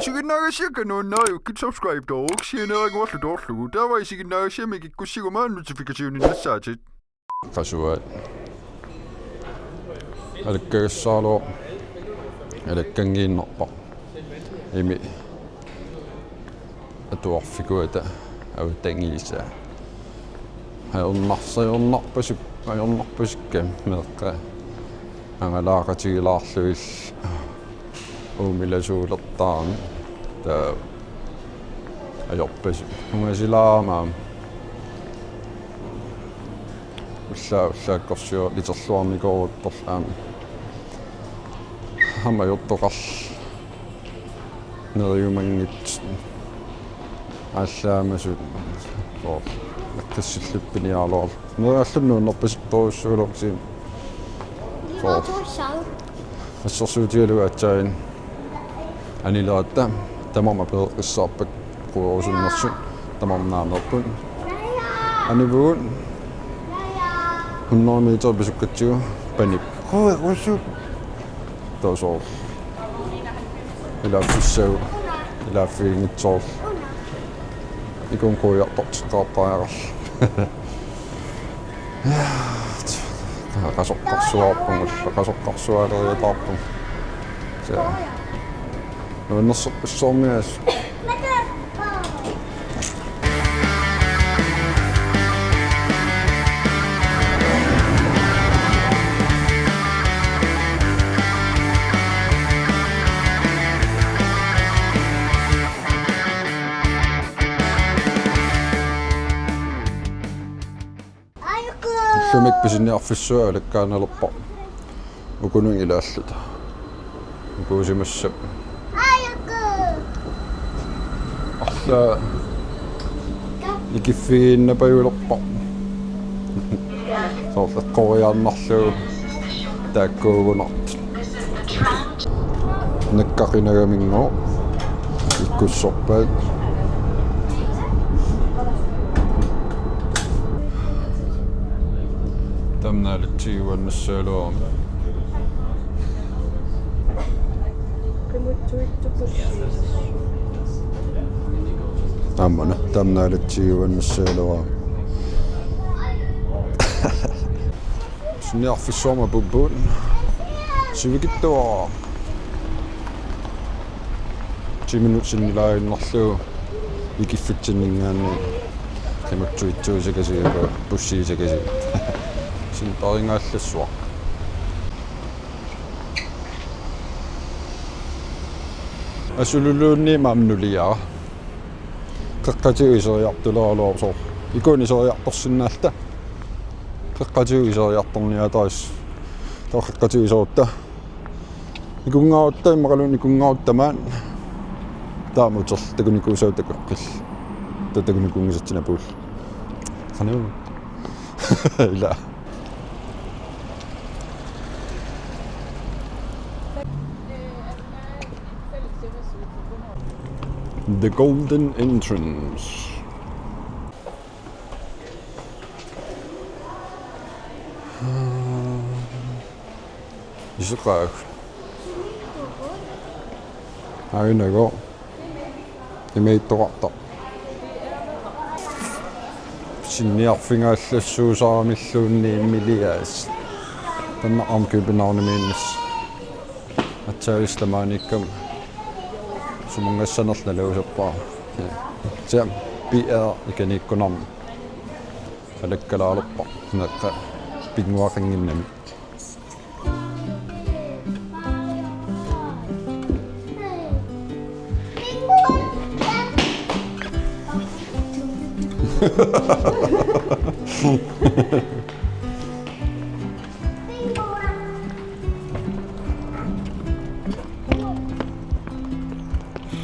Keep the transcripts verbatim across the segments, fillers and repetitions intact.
Isiginnaagassiakka nuannariukkit subscribe-tooruk sianeeraguarlu toorlugu. Taava isiginnaagassiami kikkussiguma notification-innassaatit. Qasuaat. Alakkagassaalu. Alakkanngiinnarpara. Imi. Atuarfikuata avatangiisaa. Ajornarsiornarpasuk, ajornarpasikka meeqqat angalaaqatigilaarlugit uumilasuulertarami. Taava ajorpasik ungasilaarami. Ulla-, ullaakkorsiorlugu iterluarnikuugaluarpara aamma. Aamma ajortoqarluni. Neriumanngitsut aallaamasut soorlu eqqissilluppiniaraluarluni. Neriarluni nuannerpasipporujussuuvoq kisianni soorlu assersuutigalugu aatsaat anileratta tamarmik apereqqissaarpakka querusunnersut, tamarmik naanerput. Anivugut hundrede meter pisukkatsigu panip. Querusup. Taava soorlu ilaaffissagu, ilaaffiginngitsoorlu. Ikunnguaq quiartorteqqaartariaqarluni. Qasoqqarsuarpunga, qasoqqarsualeriataarpunga. Taa. Nuannersorpassuarniassaq. Ullumi pisiniarfissuaq alakkaanalerpoq. Ukununnga ilaalluta. Ukuusimassappat. Arlaat ikiffigiinnapajulerpoq. Soorlu eqqoriarnarlugu taakkuugunartut. Nakkaqinagaminngooq ikkussorpaat. Tamanna aalatsigiuaannassagaluarami. Aamma tamanna aalatsigiuaannassagaluarami. Pisiniarfissuarmi apuupput. Sivikitsuaraq. Ti minutsit sinnilaaginnarlugu ikiffitsinninngaanniit qimuttuitsuusakasigaluarput, pussiisakasigaluarput. Sinneqarallassuaq. Asululuunniit aamma nuliara. Qeqqatigut iseriartuleraluarput soorlu. Ikuuna iseriartorsinnaalluta. Qeqqatigut iseriartorniartarput. Taava qeqqatigut iserutta. Nikunngarutta immaqaluunniit nikunngarutta tamaat. Taama uterluta takunikuusavut takoqqilluta. Taava takunikuunngisatsinnut apuulluta. Qanoq. Ila. The Golden Entrance. Iseqaaq. Aajunagooq. Imaattoqartoq. Pisiniarfigaallassuusaramilluunniit imiliaas. Taanna aamma Københavnimiinnassaq. Aatsaat tamaaniikkama sumunngassanerluta nalausarpara. Sia P R ikaniikkunarmi. Alakkalaalerpoq. Meeqqat pinnguaqannginnami.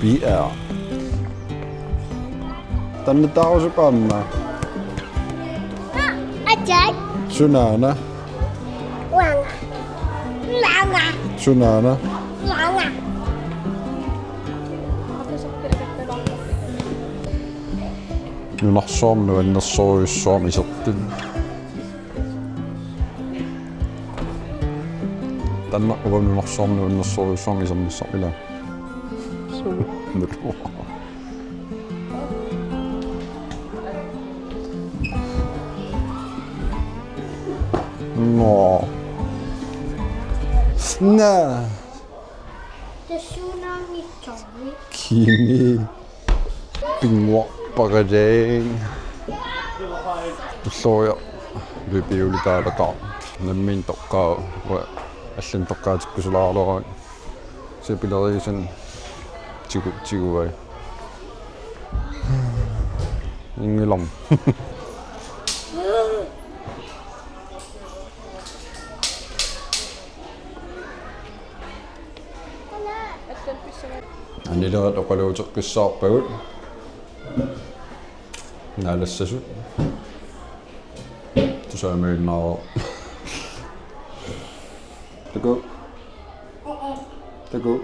P R. Taanna taarusuppa aamma. Atai. Sunaana. Uanga. Uanga. Sunaana. Uanga. Nunarsuarmi nuannersorujussuarmik isertut. Taanna uanga nunarsuarmi nuannersorujussuarmik isernissaq ila. Nå. Nå. Tassuunaanngitsormi. Kimi. Pinnguarparajaang. Tulloriaq. Løbehjulitaalaqaaq. Nammineq toqqaavara. Uanga allanut toqqaatikkusulaarlunga. Sipilerisen tigu-, tiguai. Ingilam. Anilerit oqaluuteqqissaarpagut. Naalassasut. Tusaamaginnaavoq. Taku. Taku.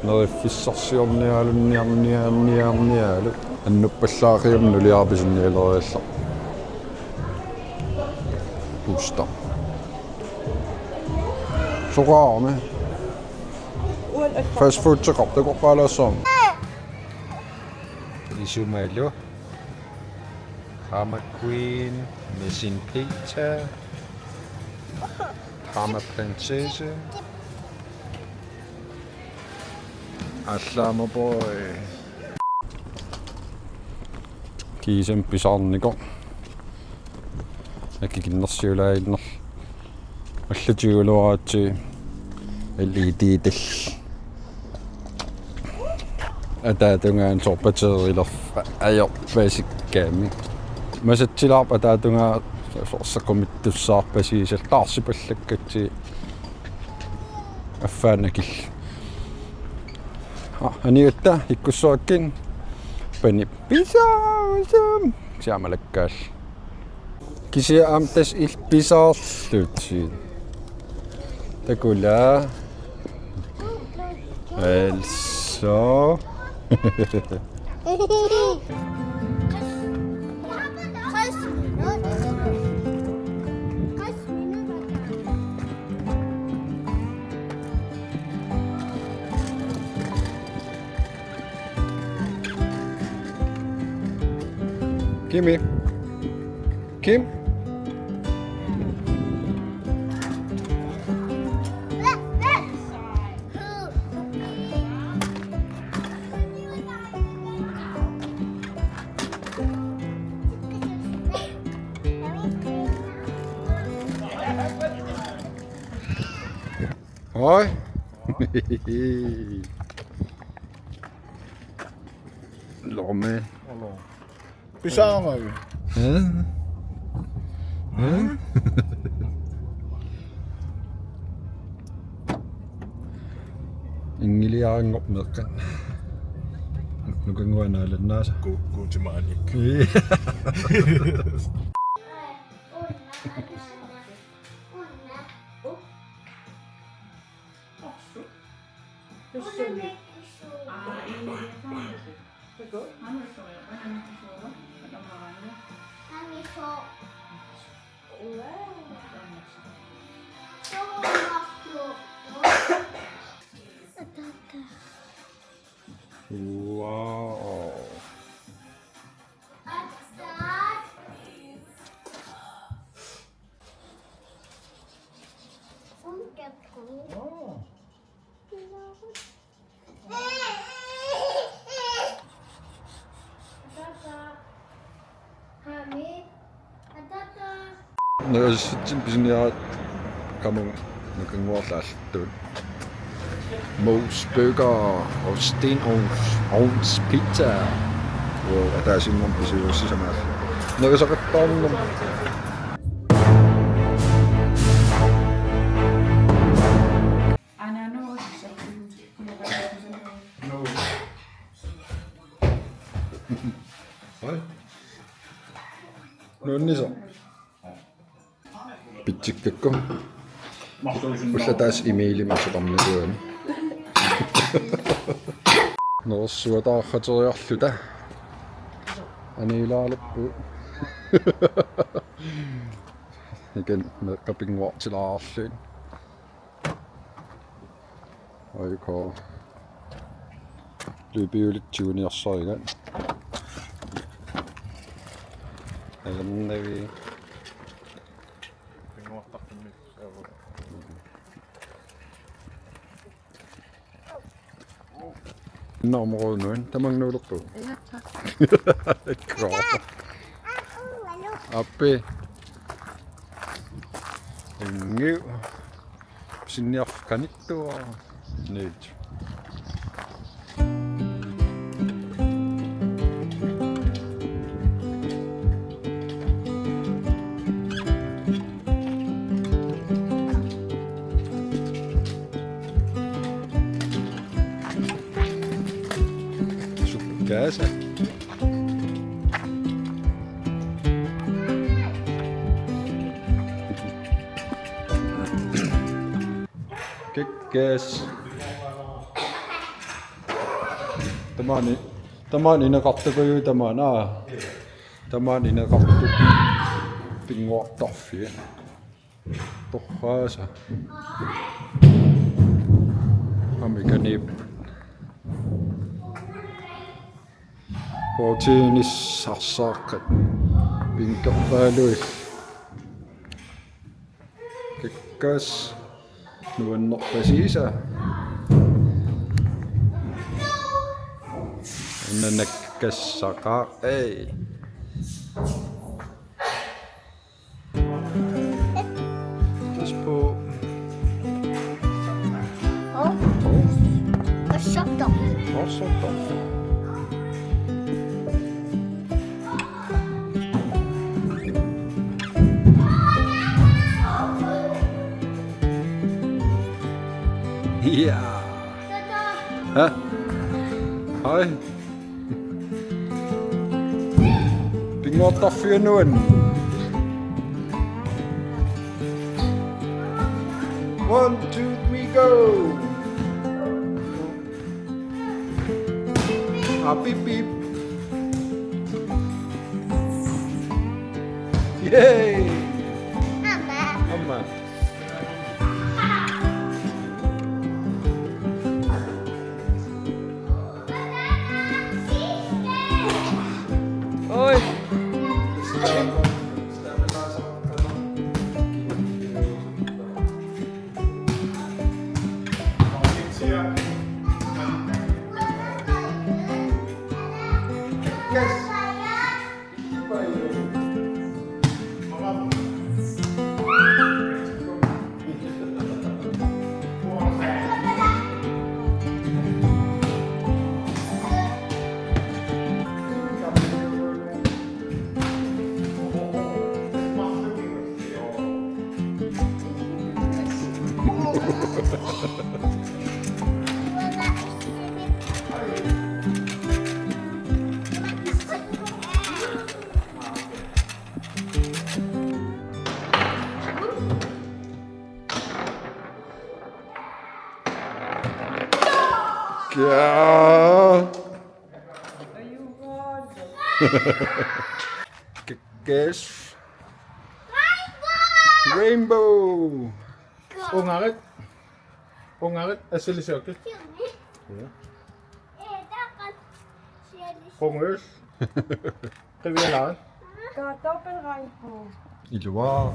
Neriffissarsiorniarniarniarniarnialu. Annuppallaaqium nuliara pisinnialeriallarpoq. Puusta. Soqarmi. Fast food-eqartoq oqalaassaaq. Isumalu. Drama Queen, Missing Peter, Drama Prinsesse. Allaamapoi. Kiisami pisaarnikoq. Akikinnersiulaaginnarlugu. Allatiguloraatsi L E D-tal. Ataatungaani soorlu batteriilerfik ajorpasikkaami. Masatsilaarpoq ataatungaa soorlu sequmittussaarpasigisal taarsipallakkatsigit affaannakilli. Ah, anigatta ikkussuakkit pani pisaasam. Siamalakkaal. Kisianni aamma tassa illit pisaarlutit. Takula. Elsa. Kimi. Kim. Hej. Lorme. Pisaarami. Hæ? Hæ? Inngiliaranngorpoq meeqqat. Nukannguaq naalannaasa. Ku-, kuutimaanik. Wow. Nagassatsinnut pisiniaraat qamunga nukannguarlu aallartuut. Moos Burger og Stenovns, Ovns Pizza. Wow, ataasiinnarmik pisuussisamaat. Nagasaqattaarnermik. Hej. Nuannisoq. Pitsikkakku. Ullataas Emilimi ateqarnikuugami. Nerersuataarrateriarluta. Aniilaalerpu. Ikan meeqqat pinnguartilaarlutik. Aiko. Løbehjulit tyveniarsarigaat. Alannavi. Nummer nuin, tamannguulerpu. Ja, tak. Kro. Appi. Ingiu. Sinniarf kanittua. Nyt. Sukkaasa. Kikkas. Tamaani, tamaani ineqartukujuit tamaani, aa. Tamaani ineqartut pinnguartarfiit. Torraasa. Amikaniip. Poortiinis arsaaqqat. Pinkerpaalui. Kikkas. Nuannerpasiisa. Nanakkassaqaaq. Ei. Pas på. Åh. Åh. Hvad så dog? Åh, så dog. Ja. Hej. Pinnguartarfiup nuanneq. One, two, three, go. Ah, beep, beep. Yay. Amma. Amma. Oi. Kia. Guess. Rainbow. Ungarit. Ungarit, assilisiukkit. Ja. Qunguis. Qivialaat. Ka dobbelt regnbue. Iluaa.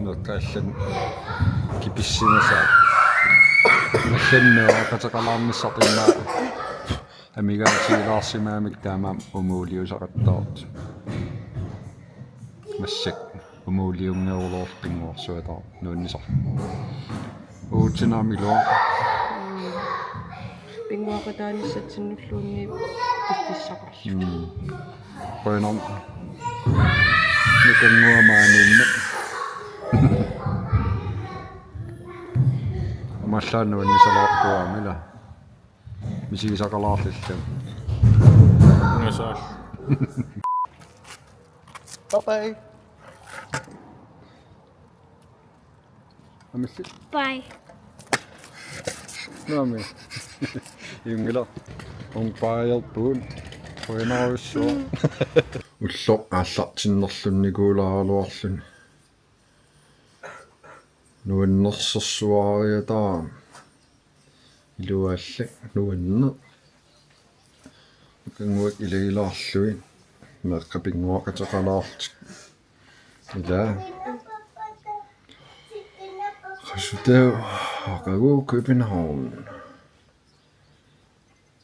Meeqqat allat kipissimasaat. Allanneeqateqalaarnissarput immaqa amigaatigilaarsimagamik taamaammat umuuliusaqattaartut. Massakkut umuuliunngeruloorpoq pinnguarsuataarpoq nuannisarpoq. Uutsinamilu. Pinnguaqataanissatsinnulluunniit piffissaqarluta. Mm. Qujanaq. Nukannguaq maaniinneq. Aamma allaat nuannisalaarpoq aamma ila. Misigisaqalaarlillu. Ngasaal. Bye bye. Amissi. Bye. Naamik. Junngilaq. Ungpaajarpugut. Qujanarsuaq. Ulloq aallartinnerlunnikuulaaraluarluni. Nuannersorsuariataarami. Iluaallak nuanneq. Ukanguak ilagilaarlugit. Meeqqat pinnguaqateqalaarlutik. Ila. Qasutaasoq aqagu København.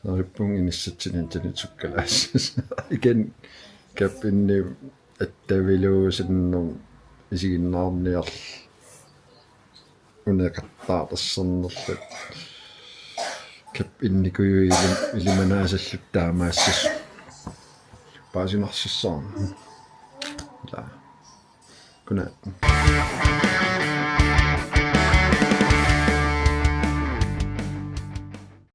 Neriuppunga inissatsinni internetsukkalaassasoq. Ikan kapinni attaviluusinnermi isiginnaarniarlugu. Uneqattaartarnerlu. Kapinnikujuit ilim-, ilimanaasallutik taamaassasoq. Paasinarsissaarnani. Ila. Godnat.